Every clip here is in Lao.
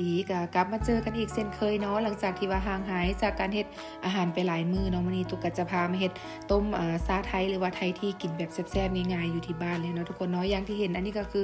ດີ ກໍກັບມາເຈີກັນອີກເຊັ່ນເຄີຍເນາະ ຫຼັງຈາກທີ່ວ່າຫ່າງຫາຍຈາກການເຮັດອາຫານໄປຫຼາຍມື້ເນາະ. ມື້ນີ້ຕຸກກໍຈະພາມາເຮັດຕົ້ມ ເອີ ຊາໄທ ຫຼືວ່າໄທທີ ກິນແບບແຊບໆ ງ່າຍໆ ຢູ່ທີ່ບ້ານເລີຍເນາະທຸກຄົນເນາະ. ຢ່າງທີ່ເຫັນ ອັນນີ້ກໍຄື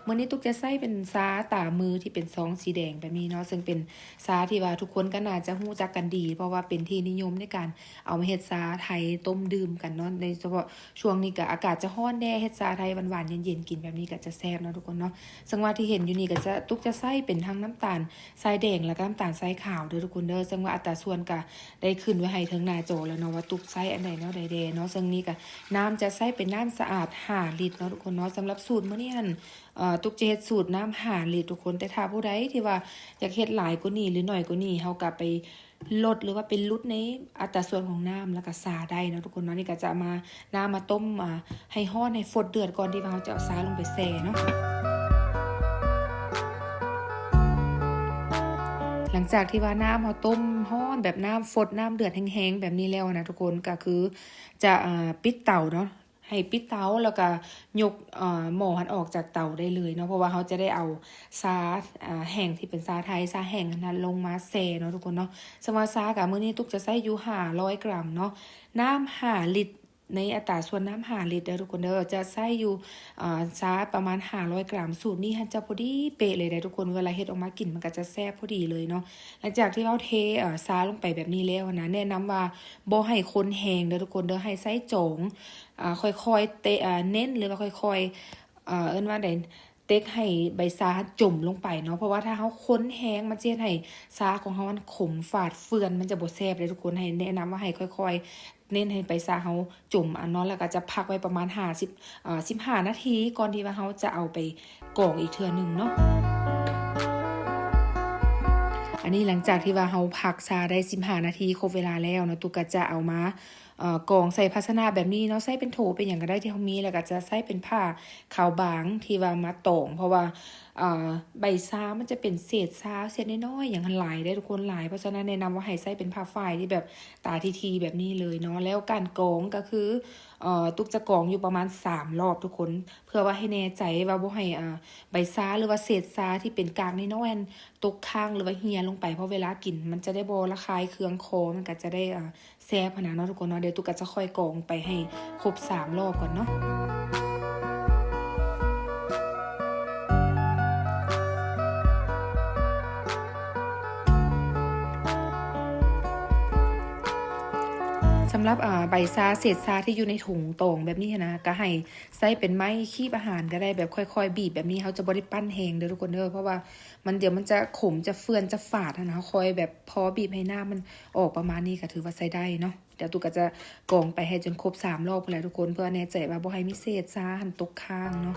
ມື້ນີ້ຕຸກຈະໃຊ້ເປັນຊາຕາມືທີ່ເປັນຊອງສີແດງແບບນີ້ເນາະ ເຊິ່ງເປັນຊາທີ່ວ່າທຸກຄົນກໍໜ້າຈະຮູ້ຈັກກັນດີ ເພາະວ່າເປັນທີ່ນິຍົມໃນການເອົາມາເຮັດຊາໄທຕົ້ມດື່ມກັນເນາະ. ໂດຍສະເພາະຊ່ວງນີ້ກໍອາກາດຈະຮ້ອນແດ່ ເຮັດຊາໄທຫວານໆ ເຢັນໆ ກິນແບບນີ້ກໍຈະແຊບເນາະທຸກຄົນເນາະ. ເຊິ່ງວ່າທີ່ເຫັນຢູ່ນີ້ກໍຈະ ຕຸກຈະໃຊ້ເປັນທັງນ້ຳຕານຊາຍແດງ ແລ້ວກໍນ້ຳຕານຊາຍຂາວເດີທຸກຄົນເດີ. ເຊິ່ງວ່າອັດຕາສ່ວນກໍໄດ້ຂຶ້ນໄວ້ໃຫ້ເທິງໜ້າຈໍແລ້ວເນາະ ວ່າຕຸກໃຊ້ອັນໃດແນວໃດແດ່ເນາະ. ເຊິ່ງນີ້ກໍນ້ຳຈະໃຊ້ເປັນນ້ຳສະອາດຫ້າລິດເນາະທຸກຄົນເນາະ. ສຳລັບສູດມື້ນີ້ຫັ້ນ ເອີ ຕຸກຈະເຮັດສູດນ້ຳຫ້າລິດທຸກຄົນ ແຕ່ຖ້າຜູ້ໃດທີ່ວ່າຢາກເຮັດຫຼາຍກວ່ານີ້ ຫຼື ໜ້ອຍກວ່ານີ້ ເຮົາກໍໄປ ລົດ ຫຼືວ່າໄປຫຼຸດໃນອັດຕາສ່ວນຂອງນ້ຳ ແລ້ວກໍຊາໄດ້ເນາະທຸກຄົນເນາະ. ນີ້ກໍຈະມາ ນ້ຳມາຕົ້ມ ອ່າ ໃຫ້ຮ້ອນ ໃຫ້ຟົດເດືອດກ່ອນທີ່ວ່າເຮົາຈະເອົາຊາລົງໄປແຊ່ເນາະ. ຫຼັງຈາກທີ່ວ່ານ້ຳເຮົາຕົ້ມຮ້ອນ ແບບນ້ຳຟົດ ນ້ຳເດືອດແຮງໆ ແບບນີ້ແລ້ວນະທຸກຄົນ ກໍຄືຈະ ອ່າ ປິດເຕົາເນາະ. ໃຫ້ປິດເຕົາ ແລ້ວກະຍົກ ເອີ ໝໍ້ຫັ້ນອອກຈາກເຕົາໄດ້ເລີຍເນາະ ເພາະວ່າເຮົາຈະໄດ້ເອົາຊາ ເອີ ແຫ້ງທີ່ເປັນຊາໄທ ຊາແຫ້ງຫັ້ນນະ ລົງມາແຊ່ເນາະທຸກຄົນເນາະ. ສຳລັບຊາກະມື້ນີ້ຕຸກຈະໃຊ້ຢູ່ຫ້າຮ້ອຍກຣາມເນາະ ນ້ຳຫ້າລິດ ໃນອັດຕາສ່ວນນ້ຳຫ້າລິດເດີທຸກຄົນເດີ ຈະໃຊ້ຢູ່ ເອີ ຊາປະມານຫ້າຮ້ອຍກຣາມ. ສູດນີ້ຫັ້ນຈະພໍດີເປະເລີຍເດ້ທຸກຄົນ ເວລາເຮັດອອກມາກິນມັນກະຈະແຊບພໍດີເລີຍເນາະ. ຫຼັງຈາກທີ່ເຮົາເທ ເອີ ຊາລົງໄປແບບນີ້ແລ້ວຫັ້ນນະ ແນະນຳວ່າບໍ່ໃຫ້ຄົນແຮງເດີທຸກຄົນເດີ ໃຫ້ໃຊ້ຈອງ ອ່າ ຄ່ອຍໆ ເຕະ ອ່າ ເນັ້ນ ຫຼືວ່າຄ່ອຍໆ ເອີ ເອີ້ນວ່າໃດ ເຕັກໃຫ້ໃບຊາຫັ້ນຈົມລົງໄປເນາະ ເພາະວ່າຖ້າເຮົາຄົນແຮງ ມັນຈະເຮັດໃຫ້ຊາຂອງເຮົາຫັ້ນຂົມ ຝາດ ເຟື່ອນ ມັນຈະບໍ່ແຊບເດ້ທຸກຄົນ. ໃຫ້ ແນະນຳວ່າໃຫ້ຄ່ອຍໆ ເນັ້ນໃຫ້ໃບຊາເຮົາຈົມ ອັນເນາະ ແລ້ວກໍຈະພັກໄວ້ປະມານຫ້າສິບ ເອີ ສິບຫ້ານາທີ ກ່ອນທີ່ວ່າເຮົາຈະເອົາໄປກອງອີກເທື່ອໜຶ່ງເນາະ. ອັນນີ້ຫຼັງຈາກທີ່ວ່າເຮົາພັກຊາໄດ້ສິບຫ້ານາທີ ຄົບເວລາແລ້ວເນາະ ຕຸກກໍຈະເອົາມາ ເອີ ກອງໃສ່ພາຊະນະແບບນີ້ເນາະ ໃຊ້ເປັນໂຖເປັນຫຍັງກໍໄດ້ທີ່ເຮົາມີ ແລ້ວກໍຈະໃຊ້ເປັນຜ້າຂາວບາງທີ່ວ່າມາຕອງ ເພາະວ່າ ເອີ ໃບຊາມັນຈະເປັນເສດຊາ ເສດນ້ອຍໆ ຫຍັງຫັ້ນຫຼາຍເດ້ທຸກຄົນ ຫຼາຍ. ເພາະສະນັ້ນແນະນຳວ່າໃຫ້ໃຊ້ເປັນຜ້າຝ້າຍທີ່ແບບຕາຖີ່ໆ ແບບນີ້ເລີຍເນາະ. ແລ້ວການກອງກໍຄື ເອີ ຕຸກຈະກອງຢູ່ປະມານສາມລອບທຸກຄົນ ເພື່ອວ່າໃຫ້ແນ່ໃຈວ່າບໍ່ໃຫ້ ເອີ ໃບຊາ ຫຼືວ່າເສດຊາທີ່ເປັນກາກນ້ອຍໆ ຕົກຄ້າງ ຫຼືວ່າເຮ່ຍລົງໄປ ເພາະເວລາກິນມັນຈະໄດ້ບໍ່ລະຄາຍເຄືອງຄໍ ມັນກໍຈະໄດ້ ເອີ ແຊບຫັ້ນນະເນາະທຸກຄົນເນາະ. ດຽວຕຸກກໍຈະຄ່ອຍກອງໄປໃຫ້ຄົບສາມລອບກ່ອນເນາະ. ສຳລັບ ອ່າ ໃບຊາ ເສດຊາທີ່ຢູ່ໃນຖົງຕອງແບບນີ້ຫັ້ນນະ ກໍໃຫ້ໃຊ້ເປັນໄມ້ຄີບອາຫານກໍໄດ້ ແບບຄ່ອຍໆບີບແບບນີ້ ເຮົາຈະບໍ່ໄດ້ປັ້ນແຮງເດີທຸກຄົນເດີ ເພາະວ່າ ມັນ ດຽວມັນຈະຂົມ ຈະເຟື່ອນ ຈະຝາດຫັ້ນນະ. ເຮົາຄ່ອຍແບບພໍບີບໃຫ້ນ້ຳມັນອອກປະມານນີ້ກໍຖືວ່າໃຊ້ໄດ້ເນາະ. ດຽວຕຸກກໍຈະກອງໄປໃຫ້ຈົນຄົບສາມລອບພຸ້ນແຫຼະທຸກຄົນ ເພື່ອແນ່ໃຈວ່າບໍ່ໃຫ້ມີເສດຊາຫັ້ນຕົກຄ້າງເນາະ.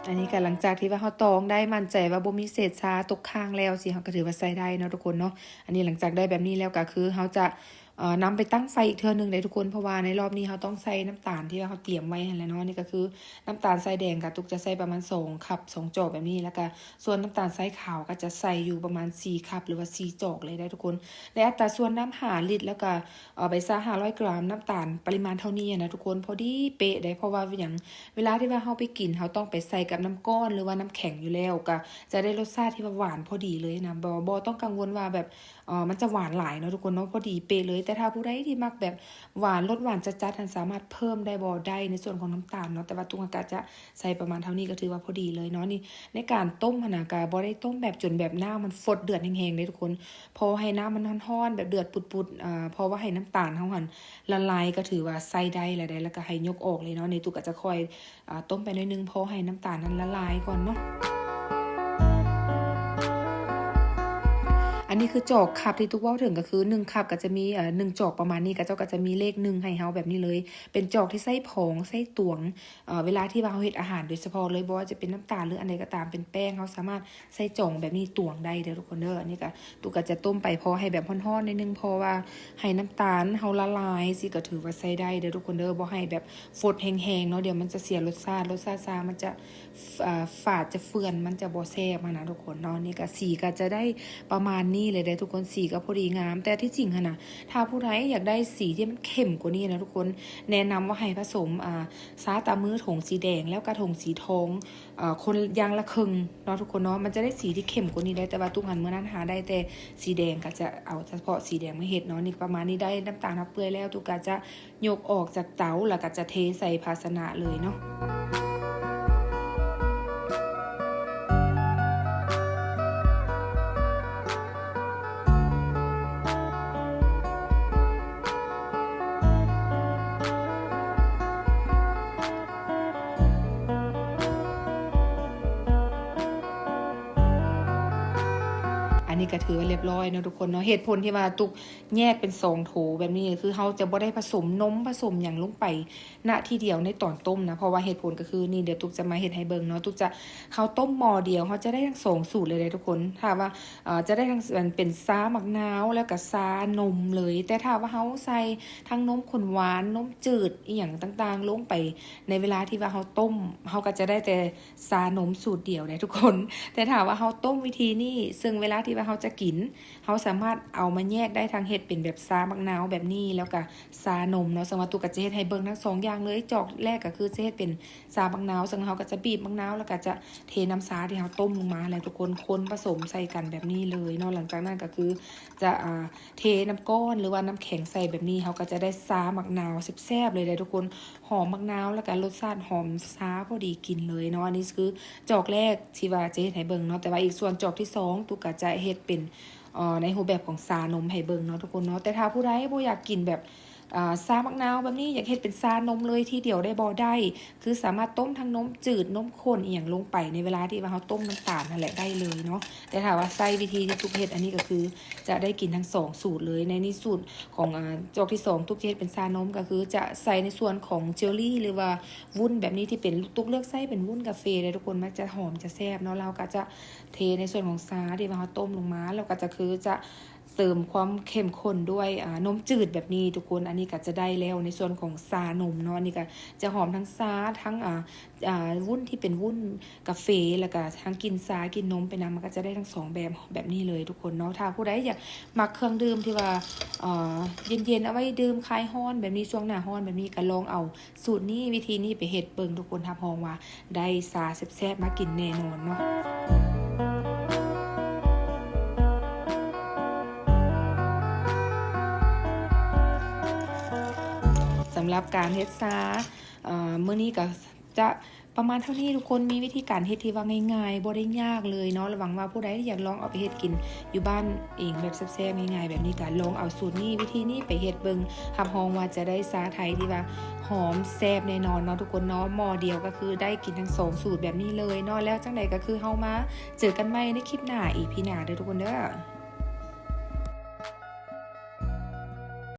ອັນນີ້ກໍຫຼັງຈາກທີ່ວ່າເຮົາຕອງໄດ້ໝັ້ນໃຈວ່າບໍ່ມີເສດຊາຕົກຄ້າງແລ້ວຊີ້ ເຮົາກໍຖືວ່າໃຊ້ໄດ້ເນາະທຸກຄົນເນາະ. ອັນນີ້ຫຼັງຈາກໄດ້ແບບນີ້ແລ້ວກໍຄືເຮົາຈະ ເອີ ນຳໄປຕັ້ງໄຟອີກເທື່ອໜຶ່ງເດ້ທຸກຄົນ ເພາະວ່າໃນລອບນີ້ເຮົາຕ້ອງໃສ່ນ້ຳຕານທີ່ວ່າເຮົາຕຽມໄວ້ຫັ້ນແຫຼະເນາະ. ນີ້ກໍຄືນ້ຳຕານຊາຍແດງກໍຕຸກຈະໃສ່ປະມານສອງຄັບ ສອງຈອກແບບນີ້ ແລ້ວກໍສ່ວນນ້ຳຕານຊາຍຂາວກໍຈະໃສ່ຢູ່ປະມານສີ່ຄັບ ຫຼືວ່າສີ່ຈອກເລີຍໄດ້ທຸກຄົນ. ໃນອັດຕາສ່ວນນ້ຳຫ້າລິດ ແລ້ວກໍ ເອີ ໃບຊາຫ້າຮ້ອຍກຣາມ ນ້ຳຕານປະລິມານເທົ່ານີ້ນະທຸກຄົນ ພໍດີເປະເດ້. ເພາະວ່າຫຍັງ ເວລາທີ່ວ່າເຮົາໄປກິນ ເຮົາຕ້ອງໄປໃສ່ກັບນ້ຳກ້ອນ ຫຼືວ່ານ້ຳແຂງຢູ່ແລ້ວ ກໍຈະໄດ້ລົດຊາດທີ່ວ່າຫວານພໍດີເລີຍນະ ບໍ່ ບໍ່ຕ້ອງກັງວົນວ່າແບບ ເອີ ມັນຈະຫວານຫຼາຍເນາະທຸກຄົນເນາະ ພໍດີເປະເລີຍ. ແຕ່ຖ້າຜູ້ໃດທີ່ມັກແບບຫວານ ລົດຫວານຈັດໆຫັ້ນ ສາມາດເພີ່ມໄດ້ບໍ່ ໄດ້ໃນສ່ວນຂອງນ້ຳຕານເນາະ ແຕ່ວ່າຕຸກກໍຈະໃສ່ປະມານເທົ່ານີ້ກໍຖືວ່າພໍດີເລີຍເນາະ. ນີ້ໃນການຕົ້ມຫັ້ນນະ ກໍບໍ່ໄດ້ຕົ້ມແບບຈົນແບບນ້ຳມັນຟົດເດືອດແຮງໆເດ້ທຸກຄົນ ພໍໃຫ້ນ້ຳມັນຮ້ອນໆ ແບບເດືອດປຸດໆ ເອີ ພໍວ່າໃຫ້ນ້ຳຕານເຮົາຫັ້ນລະລາຍ ກໍຖືວ່າໃຊ້ໄດ້ແລ້ວເດ້ ແລ້ວກໍໃຫ້ຍົກອອກເລີຍເນາະ. ນີ້ຕຸກກໍຈະຄ່ອຍ ອ່າ ຕົ້ມໄປໜ້ອຍໜຶ່ງ ພໍໃຫ້ນ້ຳຕານນັ້ນລະລາຍກ່ອນເນາະ. ແ ອັນນີ້ຄືຈອກຄັບທີ່ຕຸກເວົ້າເຖິງ ກໍຄືໜຶ່ງຄັບກໍຈະມີ ເອີ ໜຶ່ງຈອກປະມານນີ້ ເຂົາເຈົ້າກໍຈະມີເລກໜຶ່ງໃຫ້ເຮົາແບບນີ້ເລີຍ ເປັນຈອກທີ່ໃຊ້ພອງໃຊ້ຕວງ ເອີ ເວລາທີ່ວ່າເຮົາເຮັດອາຫານໂດຍສະເພາະເລີຍ ບໍ່ວ່າຈະເປັນນ້ຳຕານ ຫຼື ອັນໃດກໍຕາມ ເປັນແປ້ງ ເຮົາສາມາດໃຊ້ຈອງແບບນີ້ຕວງໄດ້ເດີທຸກຄົນເດີ. ອັນນີ້ກໍຕຸກກໍຈະຕົ້ມໄປພໍໃຫ້ແບບຮ້ອນໆໜ້ອຍໜຶ່ງ ເພາະວ່າໃຫ້ນ້ຳຕານເຮົາລະລາຍ ຊີ້ກໍຖືວ່າໃຊ້ໄດ້ເດີທຸກຄົນເດີ ບໍ່ໃຫ້ແບບຟົດແຮງໆເນາະ ດຽວມັນຈະເສຍລົດຊາດ ລົດຊາດຊາ ມັນຈະ ອ່າ ຝາດຈະເຟືອນ ມັນຈະບໍ່ແຊບຫັ້ນນະທຸກຄົນເນາະ. ນີ້ກະສີກະຈະໄດ້ປະມານນີ້ເລີຍເດ້ທຸກຄົນ ສີກະພໍດີງາມ. ແຕ່ທີ່ຈິງຫັ້ນນະ ຖ້າຜູ້ໃດຢາກໄດ້ສີທີ່ມັນເຂັ້ມກວ່ານີ້ນະທຸກຄົນ ແນະນຳວ່າໃຫ້ຜະສົມ ອ່າ ຊາຕາມືຖົງສີແດງ ແລ້ວກະຖົງສີທອງ ເອີ ຄົນຢ່າງລະເຄິ່ງເນາະທຸກຄົນເນາະ ມັນຈະໄດ້ສີທີ່ເຂັ້ມກວ່ານີ້ໄດ໋. ແຕ່ວ່າຕຸກຫັ້ນມື້ນັ້ນຫາໄດ້ແຕ່ສີແດງ ກະຈະເອົາສະເພາະສີແດງມາເຮັດເນາະ. ນີ້ປະມານນີ້ ໄດ້ນ້ຳຕານເຮົາເປື່ອຍແລ້ວ ຕຸກກະຈະ ຍົກອອກຈາກເຕົາ ແລ້ວກໍຈະເທໃສ່ພາຊະນະເລີຍເນາະ. ອັນນີ້ກໍຖືວ່າລຽບຮ້ອຍເນາະທຸກຄົນເນາະ. ເຫດຜົນທີ່ວ່າຕຸກ ແຍກເປັນສອງໂຖແບບນີ້ ຄືເຮົາຈະບໍ່ໄດ້ຜະສົມນົມ ຜະສົມຫຍັງລົງໄປ ນະ ທີດຽວໃນຕອນຕົ້ມນະ. ເພາະວ່າເຫດຜົນກໍຄື ນີ້ ດຽວຕຸກຈະມາເຮັດໃຫ້ເບິ່ງເນາະ ຕຸກຈະ ເຮົາຕົ້ມໝໍ້ດຽວ ເຮົາຈະໄດ້ທັງສອງສູດເລີຍເດ້ທຸກຄົນ. ຖ້າວ່າ ເອີ ຈະໄດ້ທັງ ອັນ ເປັນຊາໝາກນາວ ແລ້ວກໍຊານົມເລີຍ. ແຕ່ຖ້າວ່າເຮົາໃສ່ທັງນົມຂຸ້ນຫວານ ນົມຈືດ ອີ່ຫຍັງຕ່າງໆລົງໄປ ໃນເວລາທີ່ວ່າເຮົາຕົ້ມ ເຮົາກໍຈະໄດ້ແຕ່ຊານົມສູດດຽວເດ້ທຸກຄົນ. ແຕ່ຖ້າວ່າເຮົາຕົ້ມວິທີນີ້ ເຊິ່ງເວລາທີ່ວ່າເຮົາຈະກິນ ເຮົາສາມາດເອົາມາແຍກໄດ້ ທັງເຮັດເປັນແບບຊາໝາກນາວແບບນີ້ ແລ້ວກະຊານົມເນາະ. ເຊິ່ງວ່າຕຸກກະຈະເຮັດໃຫ້ເບິ່ງທັງສອງຢ່າງເລີຍ. ຈອກແລກກໍຄືຈະເຮັດເປັນຊາໝາກນາວ ເຊິ່ງເຮົາກໍຈະບີບໝາກນາວ ແລ້ວກໍຈະເທນ້ຳຊາທີ່ເຮົາຕົ້ມລົງມາ ແລ້ວທຸກຄົນຄົນປະສົມໃສ່ກັນແບບນີ້ເລີຍເນາະ. ຫຼັງຈາກນັ້ນກໍຄືຈະ ອ່າ ເທນ້ຳກ້ອນ ຫຼືວ່ານ້ຳແຂງໃສ່ແບບນີ້ ເຮົາກໍຈະໄດ້ຊາໝາກນາວແຊບໆເລີຍເດ້ທຸກຄົນ. ຫອມໝາກນາວ ແລ້ວກະລົດຊາດຫອມຊາພໍດີກິນເລີຍເນາະ. ອັນນີ້ຄືຈອກແລກທີ່ວ່າຈະເຮັດໃຫ້ເບິ່ງເນາະ. ແຕ່ວ່າອີກສ່ວນຈອກທີສອງ ຕຸກກະຈະເຮັດເປັນ ເອີ ໃນຮູບແບບຂອງຊານົມໃຫ້ເບິ່ງເນາະທຸກຄົນເນາະ. ແຕ່ຖ້າຜູ້ໃດບໍ່ຢາກກິນແບບ ເອີ ຊາໝາກນາວແບບນີ້ ຢາກເຮັດເປັນຊານົມເລີຍທີດຽວໄດ້ບໍ່? ໄດ້ ຄືສາມາດຕົ້ມທັງນົມຈືດ ນົມຂຸ້ນ ອີ່ຫຍັງລົງໄປ ໃນເວລາທີ່ວ່າເຮົາຕົ້ມນ້ຳຕານຫັ້ນແຫຼະ ໄດ້ເລີຍເນາະ. ແຕ່ຖ້າວ່າໃສ່ວິທີທີ່ຕຸກເຮັດອັນນີ້ ກໍຄືຈະໄດ້ກິນທັງສອງສູດເລີຍ. ໃນນີ້ສູດຂອງ ອ່າ ຈອກທີສອງ ຕຸກຈະເຮັດເປັນຊານົມ ກໍຄືຈະໃສ່ໃນສ່ວນຂອງເຈວລີ ຫຼືວ່າວຸ້ນແບບນີ້ ທີ່ເປັນ ຕຸກເລືອກໃຊ້ເປັນວຸ້ນກາເຟເດ້ທຸກຄົນ ມັນຈະຫອມຈະແຊບເນາະ. ແລ້ວເຮົາກໍຈະເທໃນສ່ວນຂອງຊາທີ່ວ່າເຮົາຕົ້ມລົງມາ ແລ້ວກໍຈະ ຄືຈະເຕີມຄວາມເຂັ້ມຂຸ້ນດ້ວຍ ອ່າ ນົມຈືດແບບນີ້ທຸກຄົນ. ອັນນີ້ກໍຈະໄດ້ແລ້ວໃນສ່ວນຂອງຊານົມເນາະ. ອັນນີ້ກໍຈະຫອມທັງຊາ ທັງ ອ່າ ອ່າ ວຸ້ນທີ່ເປັນວຸ້ນກາເຟ ແລ້ວກໍທັງກິ່ນຊາ ກິ່ນນົມໄປນຳ ມັນກໍຈະໄດ້ທັງສອງແບບ ແບບນີ້ເລີຍທຸກຄົນເນາະ. ຖ້າຜູ້ໃດຢາກມັກເຄື່ອງດື່ມທີ່ວ່າ ເອີ ເຢັນໆ ເອົາໄວ້ດື່ມຄາຍຮ້ອນແບບນີ້ ຊ່ວງໜ້າຮ້ອນແບບນີ້ ກໍລອງເອົາສູດນີ້ ວິທີນີ້ໄປເຮັດເບິ່ງທຸກຄົນ ຮັບຮອງວ່າໄດ້ຊາແຊບໆມາກິນແນ່ນອນເນາະ. ສຳລັບການເຮັດຊາ ເອີ ມື້ນີ້ກໍຈະປະມານເທົ່ານີ້ທຸກຄົນ. ມີວິທີການເຮັດທີ່ວ່າງ່າຍໆ ບໍ່ໄດ້ຍາກເລີຍເນາະ. ລະຫວັງວ່າຜູ້ໃດທີ່ຢາກລອງເອົາໄປເຮັດກິນຢູ່ບ້ານເອງແບບແຊບໆ ງ່າຍໆແບບນີ້ ກໍລອງເອົາສູດນີ້ ວິທີນີ້ໄປເຮັດເບິ່ງ. ຮັບຮອງວ່າຈະໄດ້ຊາໄທທີ່ວ່າຫອມແຊບແນ່ນອນເນາະທຸກຄົນເນາະ. ໝໍ້ດຽວກໍຄືໄດ້ກິນທັງສອງສູດແບບນີ້ເລີຍເນາະ. ແລ້ວຈັ່ງໃດກໍຄືເຮົາມາເຈີກັນໃໝ່ໃນຄລິບໜ້າ ອີພີໜ້າເດີທຸກຄົນເດີ.